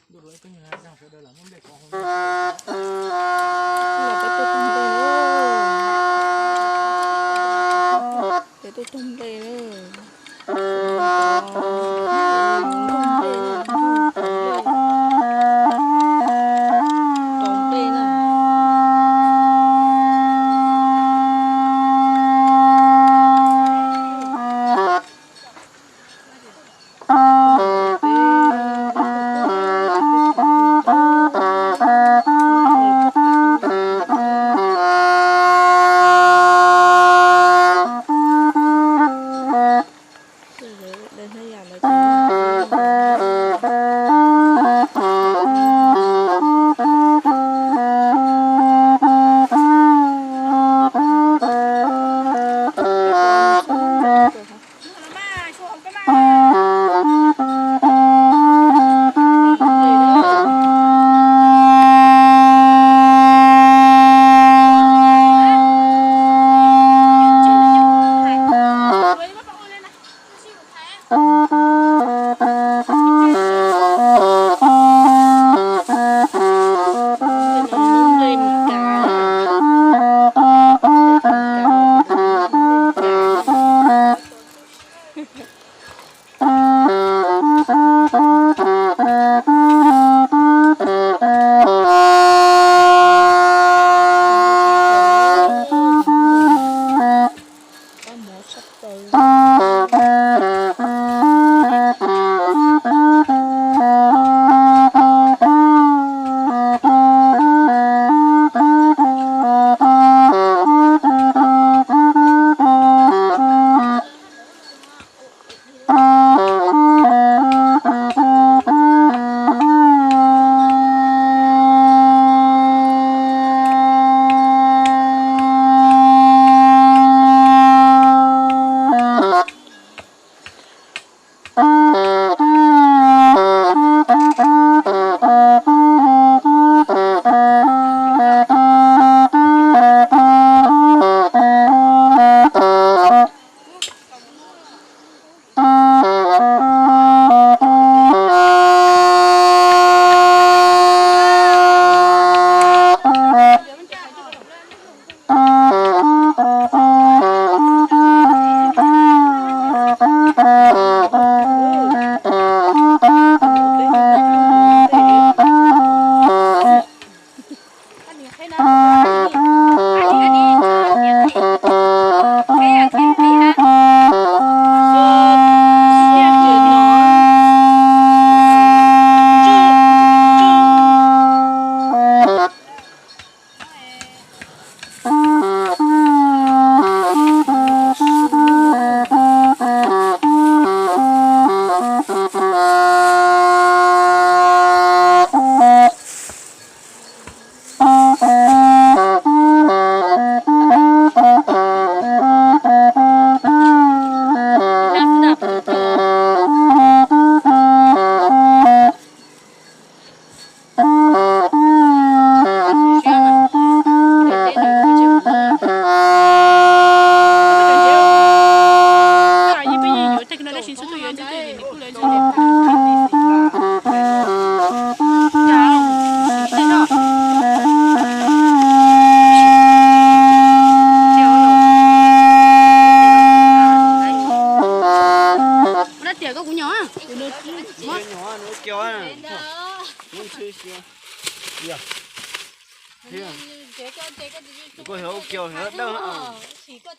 Peb tuaj taug nplej na. Peb tuaj taug nplej na. Taug nplej na.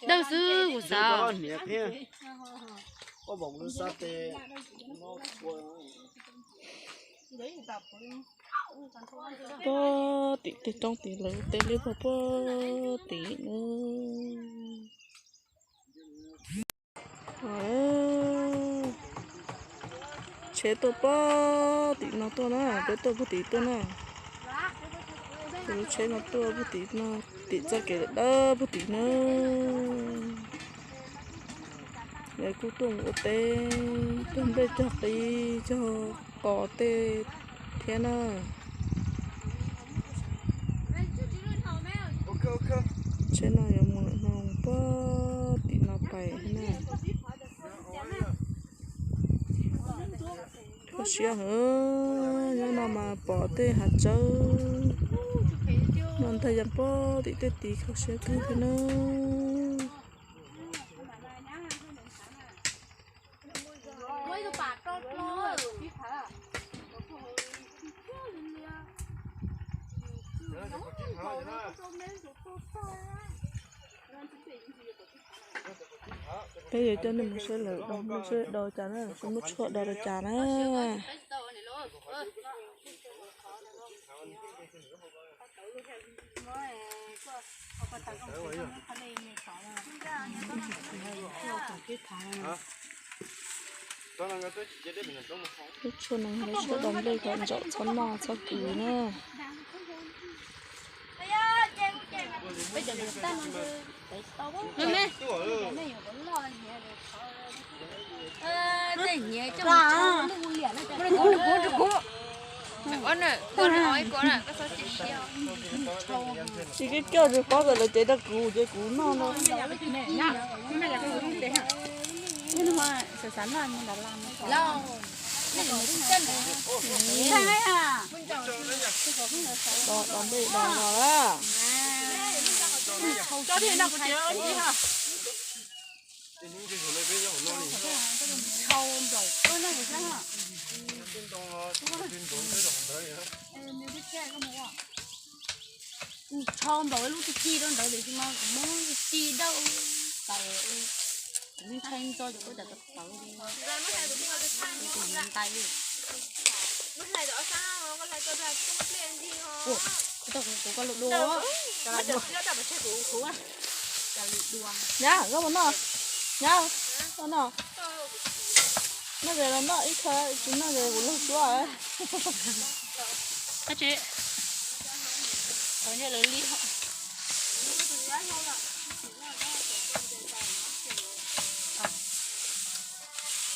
Dawb xwb kuv xav. Puag tim tej roob tid lawv ua teb liab puag puag tim na. Tsheb tuaj puag tim no tuaj na, peb tuaj puag tim tuaj na. Lub tsheb no tuaj puag tim no, tim txoj kev dawb puag tim na. Lawv kuj tuaj mus ua teb, cog nplej cog qib cog qos tej thiab na. Tsheb no yuav mus lawm no puag tim no pais na. Siab heev, nyob no mas pom tej hav tsawb no ntag, yeej pom tim tej tid kho siab kawg thiab na. Peb yuav coj nej mus saib lawv do nplooj seb do cas na, seb muab tshuaj do li cas na. Lub tshuaj no yog lub tshuaj do nplej kom ntsaum txhob noj txhob kws na. Tsis kib kiag tsis paub txawm lawv cev rau kuv ces kuv noj no. Do, do nplej do no na. Ntshau npaum lub tib ci rau ntawd tiam sis mas kuv muab tib ci dauj tawm, kuv ntshai ntxo ces kuv tawm tawv li. Kuv hniav ntais li. Ua, kuv tau kuv kuv koj lub dua. Nyab, koj puas noj? Nyab, koj noj? Noj ces los noj ib khawv, tsis noj ces kuv luag suab. Tab sis, lawv li.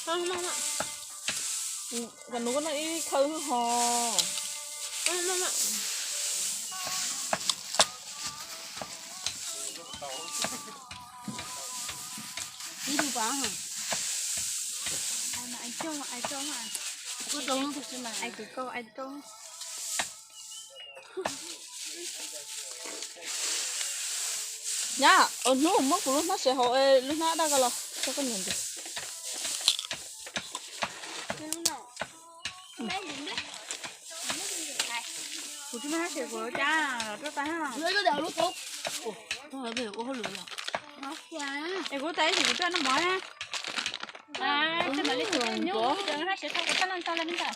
Kom nws koj noj ib khawv hwj hos. Ib tug pas hos. Ai kwv koj ai rau. Nyab, hnub muab kuv lub hnab sev hauv, lub hnab daj koj los, koj koj niam ntawd. Kuv tsis muaj hnab sev kuv cab rau tas. Es kuv tas ib sim kuv coj noj mov na. Hnab sev thauj kuv coj noj ntau li me ntag.